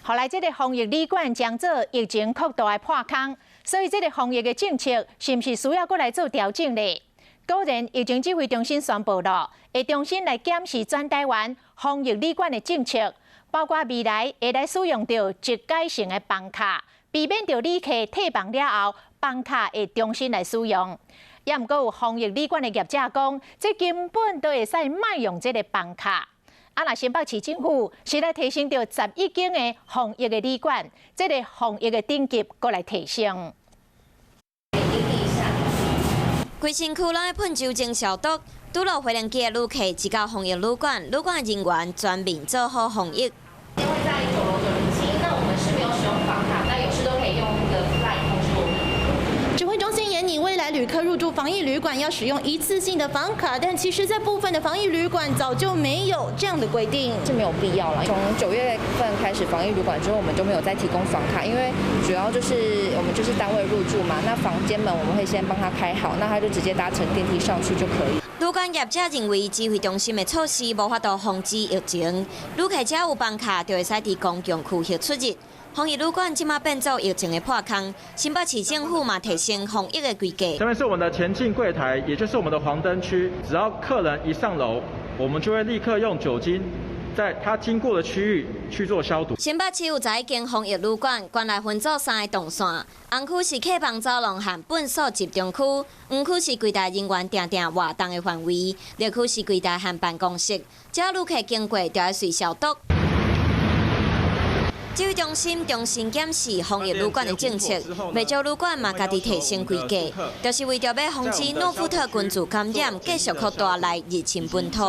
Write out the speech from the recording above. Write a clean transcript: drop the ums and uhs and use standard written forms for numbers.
予來這个防疫旅館將做疫情擴大的破空，所以這个防疫的政策是毋是需要閣來做調整呢？果然，疫情指揮中心宣布了，會重新來檢視全台灣防疫旅館的政策，包括未來會來使用著一改性的房卡，避免著旅客退房了後，房卡會重新來使用。也毋過有防疫旅館的業者講，這根本都會使莫用這个房卡。啊！若新北市政府是來提升著11間的防疫的旅館，這个防疫的等級閣來提升。規身軀攏愛噴酒精消毒，拄落飛行機的旅客一到防疫旅館，旅館人員全面做好防疫。會在9樓907，那我們是沒有使用房卡，那有事都可以用那個 LINE 通知我們。指揮中心研擬未來旅客入住防疫旅館要使用一次性的房卡，但其實，在部分的防疫旅館早就沒有這樣的規定，是沒有必要了。從9月份開始防疫旅館之後，我們就沒有再提供房卡，因為主要就是我們就是單位入住嘛，那房間門我們會先幫他開好，那他就直接搭乘電梯上去就可以。旅館業者認為指揮中心的措施無法度防止疫情，旅客只要有房卡就會使佇公共區域出入。防疫旅館這馬變做疫情的破空，新北市政府嘛提升防疫的規格。下面是我們的前進櫃台，也就是我們的黃燈區。只要客人一上樓，我們就會立刻用酒精在他經過的區域去做消毒。新北市有11間防疫旅館，館內分做三个動線，紅區是客房走廊和糞掃集中區，黃區是櫃台人員定定活動的範圍，綠區是櫃台和辦公室，只要旅客經過，就愛隨消毒。指揮中心重新檢視防疫旅館的政策，袂少旅館嘛家己提升規格，就是為著欲防止諾富特群聚感染繼續擴大來入侵本土。